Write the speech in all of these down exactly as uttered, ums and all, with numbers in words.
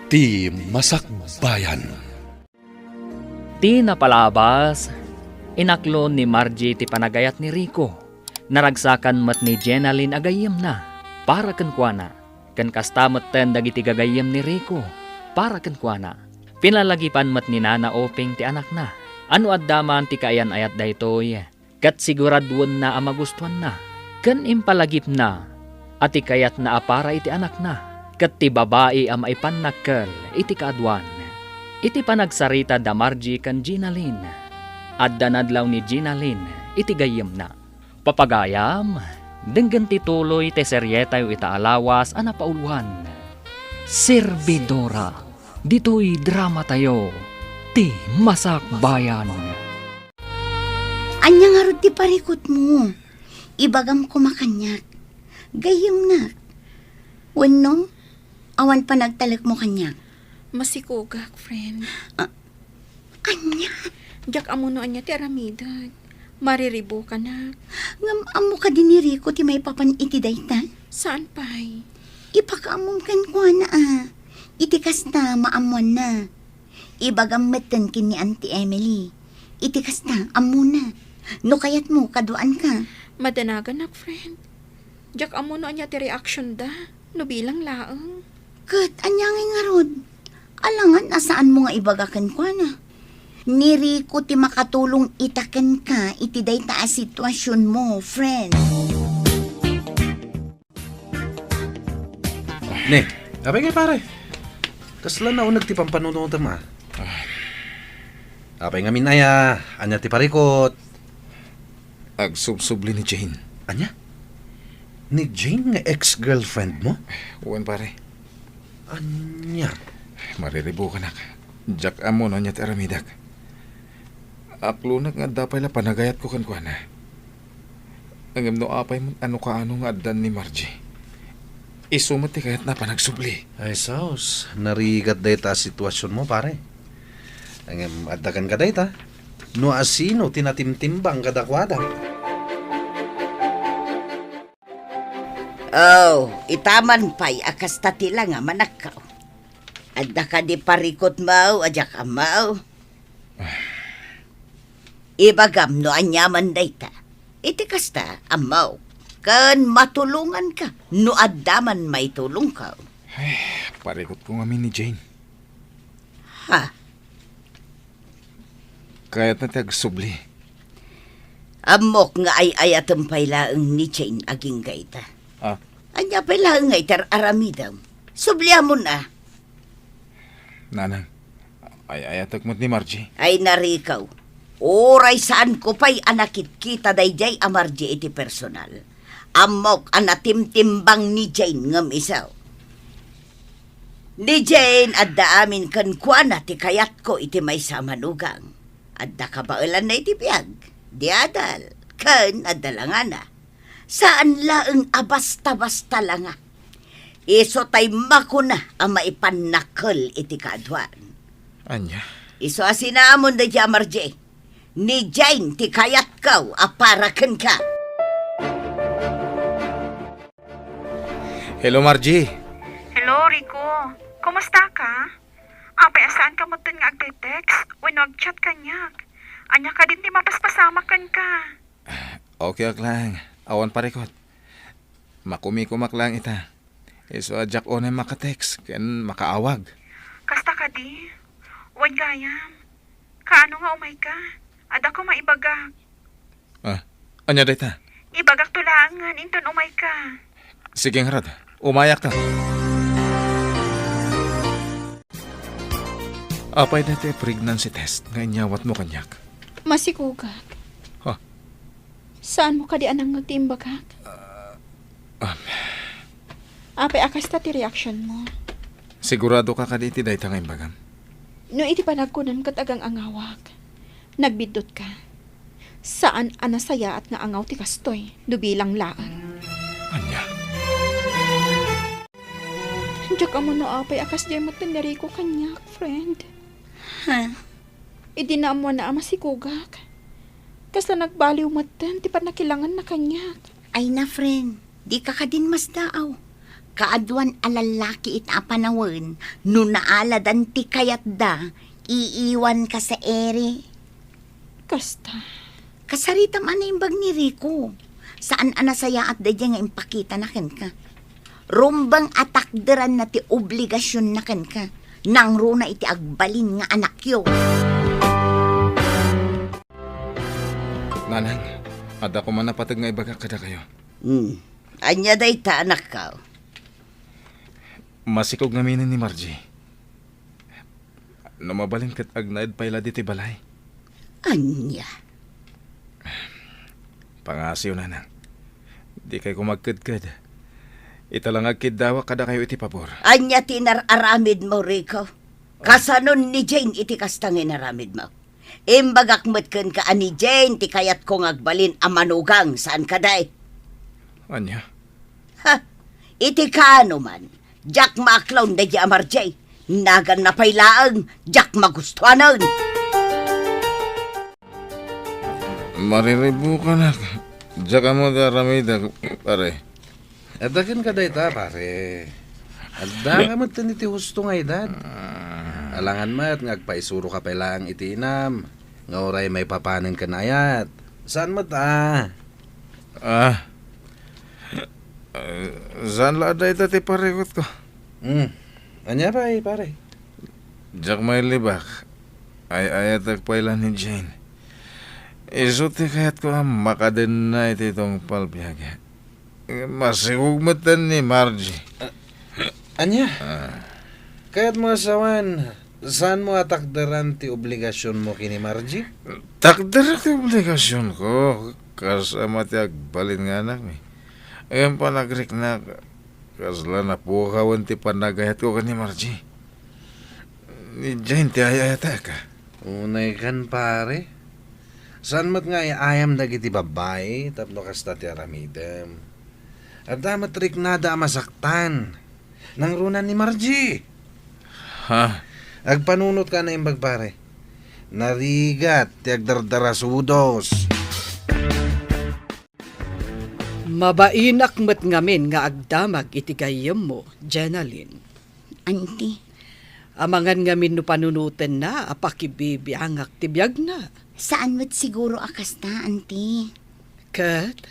Ti Masakbayan. Ti napalabas, inaklon ni Margie ti panagayat ni Rico. Naragsakan met ni Jenalyn a gayyemna para kenkuana, ken kasta metten dagiti gagayyem ni Rico para kenkuana. Pinalagipan met ni Nana Oping ti anakna. Ania adda man ti kaayan-ayat daytoy, ket siguraduenna a magustuanna, ken impalagipna a ti kayatna a para iti anakna, ket ti babai a maipannakkel iti kaaduan. Iti panagsarita da Margie ken Jenalyn, adda nadlaw ni Jenalyn iti gayyemna. Papagayam, denggen ti tuloy ti serietayo ita a lawas a napauloan. Servidora, ditoy dramatayo, ti Masakbayan. Ania ngarud ti parikutmo? Ibagam koma kaniak. Gayyemnak. Wenno, awan panagtalekmo kaniak? Masikogak, friend. Ah, ania? Diak ammo no ania ti aramidek. Mariribukanak. Ngem ammo kadi ni Rico ti maipapan iti dayta? Saan pay? Ipakaammom kenkuana a. Iti kasta, maammoanna. Ibagam metten ken ni Auntie Emily. Iti kasta, ammona. No kayatmo, kaduaanka. Madanaganak, friend. Diak ammo no ania ti reaksionda, no bilang laeng. Ket ania ngay ngarud? Alangan a saanmo nga ibaga kenkuana. Ni Rico ti makatulong ita kenka iti dayta a situasionmo, friend. Ne, apay ngay, pare? Kasla nauneg ti pampanunotem, a? Apay ngamin aya? Ania ti parikut? Agsubsubli ni Jane. Ania? Ni Jane nga ex-girlfriendmo? Wen, pare. Ania? Mariribukanak. Diak ammo no ania ti aramidek. Aklonek nga adda pay la panagayatko kenkuana. Ngem no apay met a no kaano nga addan ni Margie, isu met ti kayatna a panagsubli. Ay, sus, narigat dayta a situasionmo, pare. Ngem adda kenka dayta, no asino ti natimtimbang kadakuada. Oh, ita man pay a kasta ti langa, manakkaw. Adda kadi parikutmo a diak ammo? Ibagam no aniaman dayta. Iti kasta, ammok, ken matulonganka no adda man maitulongko. Ay, parikutko ngamin ni Jane. Ha? Kayatna ti agsubli. Ammok nga ay-ayatem pay laeng ni Jane agingga ita. Ah? Ania pay laeng nga iti ar-aramidem? Subliamon a. Nanang, ay-ayatek met ni Margie. Ay, narikaw. Uray saanko pay a nakitkita daydiay a Margie iti personal, ammok a natimtimbang ni Jane ngem isu. Ni Jane, adda amin kenkuana ti kayatko iti maysa a manugang. Adda kabaelanna iti biag, di adal, ken adda langana. Saan laeng a basta-basta langa. Isu tay makuna a maipannakkel iti kaaduan. Ania? Isu a sinaamon daydiay a Margie. Ni Jane ti kayatko a para kenka. Hello, Margie. Hello, Rico. Kumusta ka? Apay a saanka metten nga agte-text wenno agchat kaniak? Ania kadin ti mapaspasamak kenka? Okay ak laeng. Awan parikut. Makumikumak laeng ita. Isu a diak unay maka-text ken makaawag. Kasta kadi? Wen gayam. Kaano nga umayka? Adda koma ibagak. Ah, ania dayta? Ibagakto laengen inton umayka. Sige ngarud, umayakto. Apay dayta a pregnancy test nga inyawatmo kaniak? Masikogak. Ha? Saanmo kadi a nangngeg ti imbagak? Ah, Apay a kasta ti reaksionmo? Siguradoka kadi iti dayta nga imbagam? No iti panagkunam ket agang-angawak, nagbiddutka. Saan a nasayaat nga angaw ti kastoy no bilang laeng. Ania? Diak ammo no apay a kasdiay metten ni Rico kaniak, friend. Ha? Idi naammoanna a masikogak, kasla nagbaliw metten ti pannakilanganna kaniak. Ay na, friend, dika kadin masdaaw. Kaaduan a lallaki ita a panawen, no naaladan ti kayatda, iiwanka sa iri. Kasta. Kasaritam a naimbag ni Rico. Saan a nasayaat daydiay nga impakitana kenka. Rumbeng a takderanna ti obligasionna kenka. Nangruna iti agbalin nga anakyo. Nanang, adda koma napateg nga ibagak kadakayo. Hmm. Ania dayta, anakko? Masikog ngaminen ni Margie. No mabalin ket agnaed pay la ditoy balay. Ania? Pangasiw, nanang. Dikay koma agkedked. Ita la nga agkiddawak kadakayo iti pabor. Ania ti inar-aramidmo, Rico? Kasanon ni Jane iti kasta nga inaramidmo? Imbagak met kenka a ni Jane ti kayatko nga agbalin a manugang, saan kadi? Ania? Ha! Iti kaano man, diak maaklaw daydi a Margie. Naganna pay laeng, diak magustuanen. Mariribukanak. Diak ammo ti aramidek, pare. Adda kenka dayta, pare. Adda ka met iti husto nga edad. Ah. Alangan met nga agpaisuroka pay laeng iti inam, nga uray maipapanen ken ayat. Saan met a? Ah. Ah, saan la dayta ti parikutko? Hmm. Ania pay, pare? Diak mailibak. Ay-ayatek pay la ni Jane. Isu ti kayatko a makadenna iti tungpal biag. Masikog met ni Margie. Ah, ania? Ah. Kayatmo a sawen, saanmo a takderan ti obligasionmo ken ni Margie? Takderak ti obligasionko, kas ama ti agbalin nga anakmi. Ngem panagriknak, kasla napukawen ti panagayatko ken ni Margie. Ni Jane ti ay-ayatek. Unay kan, pare. Saan met nga ay-ayam dagiti babbai tapno kasta ti aramidem? Adda met riknada a masaktan. Nangruna ni Margie. Ha? Agpanunotka a naimbag, pare. Narigat ti agdardarasudos. Mabainak met ngamin nga agdamag iti gayyemmo, Jenalyn. Auntie. Amangan ngamin no panunotenna a pakibibiangak ti biagna. Saan met siguro a kasta, Auntie. Ket,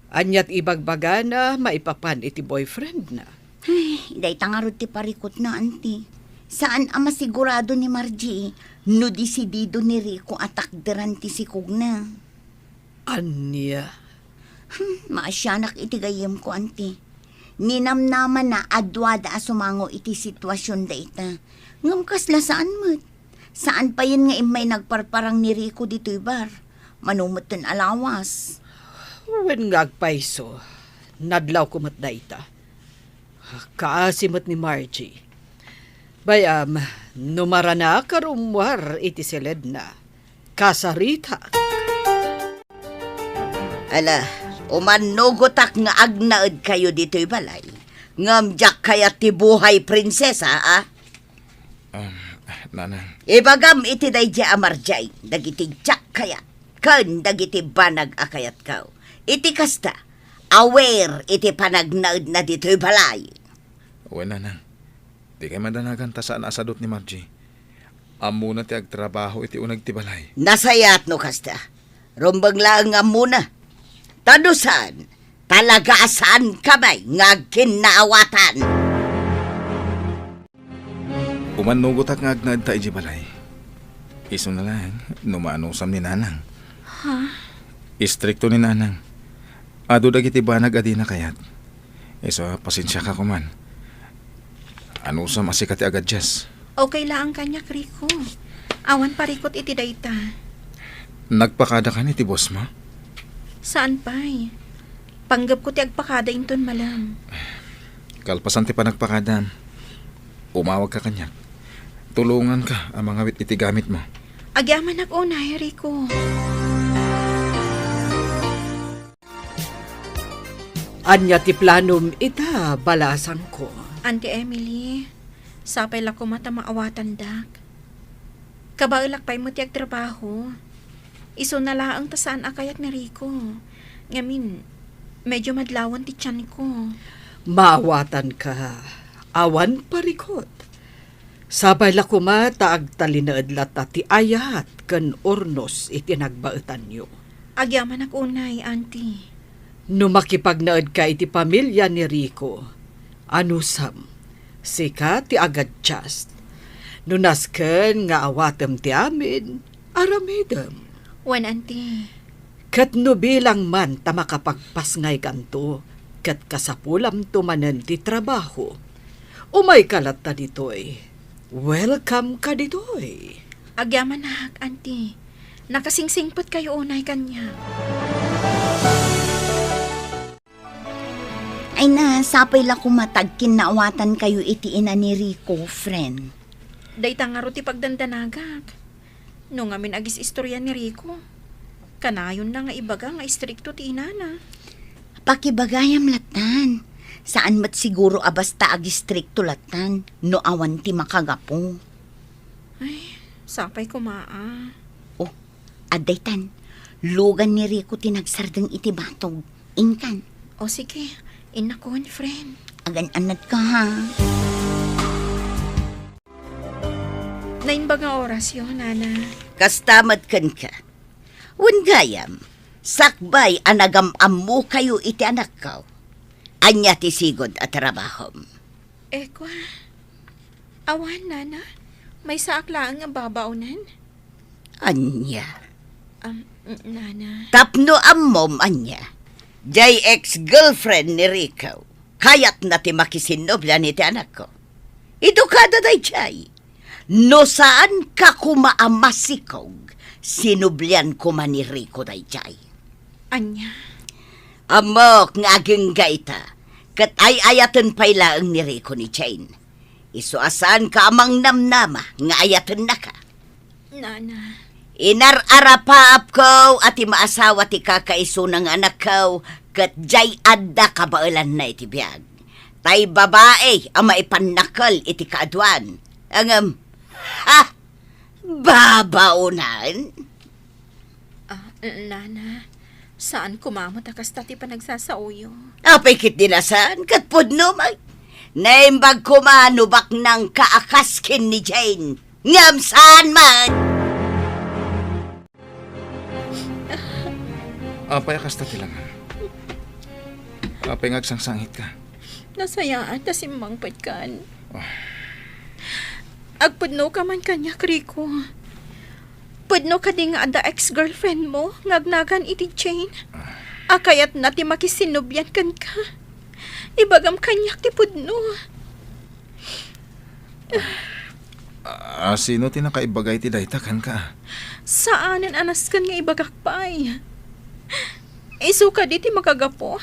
ania ti ibagbagana maipapan iti boyfriendna? Ay, dayta ngarud ti parikutna, Auntie. Saan a masigurado ni Margie no desidido ni Rico a takderan ti sikogna. Ania? Hmm, maasianak iti gayyemko, Auntie. Ninamnamana a duada a sumango iti situasionda ita. Ngem kasla saan met. Saan payen nga immay nagparparang ni Rico ditoy bar. Mano metten a lawas. Wen nga agpayso, nadlawko met dayta. Kaasi met ni Margie. Bay-am, no maranak a rummuar iti siledna, kasaritak. Ala, umannugotak nga agnaedkayo ditoy balay, ngem diak kayat ti buhay prinsesa, a? Um, Nanang. Ibagam iti daydi a Margie, dagiti diak kayat, ken dagiti banag a kayatko. Iti kasta, aware iti panagnaedna ditoy balay. Wen, Nanang. Dikay madanagan ta saan a sadut ni Margie. Ammona ti agtrabaho iti uneg ti balay. Nasayaat no kasta. Rumbeng laeng nga ammona. Ta no saan, talaga a saanka met nga agkinnaawatan. Umannugotak nga agnaedta idiay balay. Isuna laeng no maanusam ni Nanang. Ha? Istrikto ni Nanang. Adu dagiti banag a dina kayat. Isu a, pasensiaka koman. Anusam a sika ti agadias. Okay laeng kaniak, Rico. Awan parikut iti dayta. Nagpakada kan iti bossmo? Saan pay. Panggepko ti agpakada inton malem. Kalpasan ti panagpakadam, umawagka kaniak. Tulonganka a mangawit iti gamitmo. Agyamanak unay, Rico. Ania ti planom ita, balasangko? Auntie Emily, sapay la koma ta maawatandak. Kabaelak pay met ti agtrabaho. Isuna laeng ta saan a kayat ni Rico. Ngamin, medyo madlawan ti tianko. Maawatanka, awan parikut. Sapay la koma ta agtalinaed latta ti ayat ken urnos iti nagbaetanyo. Agyamanak unay, Auntie. No makipagnaedka iti pamilia ni Rico, anusam, sika ti agadjust. No nasken nga awatem ti amin, aramidem. Wen, Auntie. Ket no bilang man ta makapagpasngaykanto, ket kasapulamto manen ti trabaho, umayka latta ditoy. Welcome ka ditoy. Agyamanak, Auntie. Nakasingsingpetkayo unay kaniak. Ay na, sapay la koma ta agkinnaawatankayo iti ina ni Rico, friend. Dayta ngarud ti pagdandanagak. No ngamin agis-istorya ni Rico, kanayonna nga ibaga nga istrikto ti inana. Pakibagayam lattan. Saan met siguro a basta agistrikto lattan no awan ti makagapu. Ay, sapay koma a. Oh, adda itan. Lugan ni Rico ti nagsardeng iti batog. Inkan. O sige, innakon, friend. Agan-anadka, ha? Naimbag nga orasyo, Nana. Kasta met kenka. Wen gayam, sakbay a nagam-ammokayo iti anakko. Ania ti sigud a trabahom? Ekwa. Awan, Nana. Maysaak laeng nga babaonen. Ania? Am, Nana. Tapno ammom, ania? Jay ex-girlfriend ni Rico. Kayatna ti makisinnublian iti anakko. Edukada dayjay. No saanka koma a masikog, sinublian koma ni Rico dayjay. Ania? Ammok nga agingga ita, ket ay-ayaten pay laeng ni Rico ni Jane. Isu a saanka a mangnamnama nga ayatennaka. Nana. Inar-arapaapko a ti maasawa ti kakaisuna nga anakko, ket jay adda kabaelanna iti biag. Tay babai a maipannakkel iti kaaduan. Ngem, ha? Babaonan? Ah, Nana, saan koma met a kasta ti panagsasaoyo. Apay ketdi a saan, ket pudno met. Naimbag koma no baknangka a kas ken ni Jane. Ngem saan met! Apay a kasta ti langan? Apay nga agsangsangitka? Nasayaat ta simmangpetkan. Ah. Agpudnoka man kaniak, Rico. Pudno kadi nga adda ex-girlfriend mo nga agnagan iti Jane? Ah. A kayatna ti makisinnublian kenka? Ibagam kaniak ti pudno. Ah, sino ti nakaibaga iti dayta kenka? Saanen a nasken nga ibagak pay. Isu kadi ti makagapu?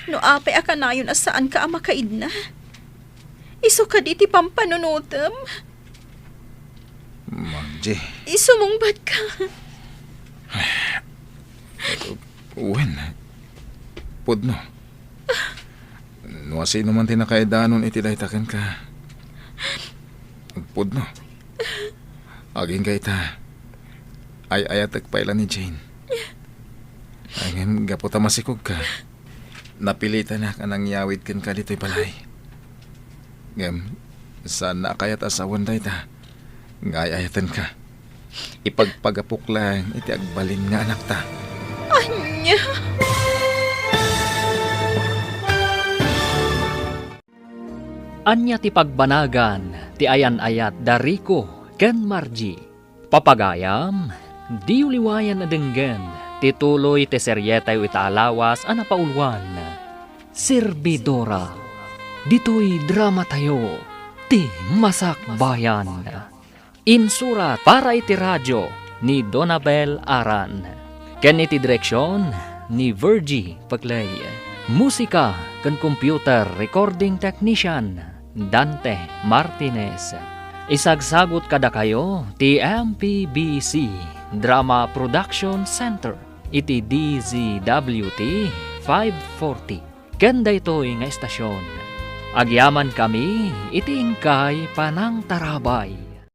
No apay a kanayon a saanka a makaidna? Isu kadi ti pampanunotem? Margie. Isumungbatka. Wen, pudno. No asino man ti nakaidanon iti dayta kenka, pudno. Agingga ita, ay-ayatek pay la ni Jane. Ay, ngem gapu ta masikogka, napilitanak a nangyawid kenka ditoy balay. Ngem, saanna a kayat a sawen dayta nga ay-ayatenka. Ipagpagapok laeng iti agbalin nga anakta. Ania? Ania ti pagbanagan ti ayan-ayat da Rico ken Margie? Papagayam, diyo liwayan a denggen ti tuloy ti serietayo ita a lawas a napauluan, Servidora. Ditoy dramatayo, ti Masakbayan. Insurat para iti radio ni Donabel Aran, ken iti direksion ni Virgie Paclay. Musika ken computer recording technician, Dante Martinez. Isagsagut kadakayo ti M P B C Drama Production Center iti D Z W T five forty. Ken daytoy nga estasion, agyamankami iti inkay panangtarabay.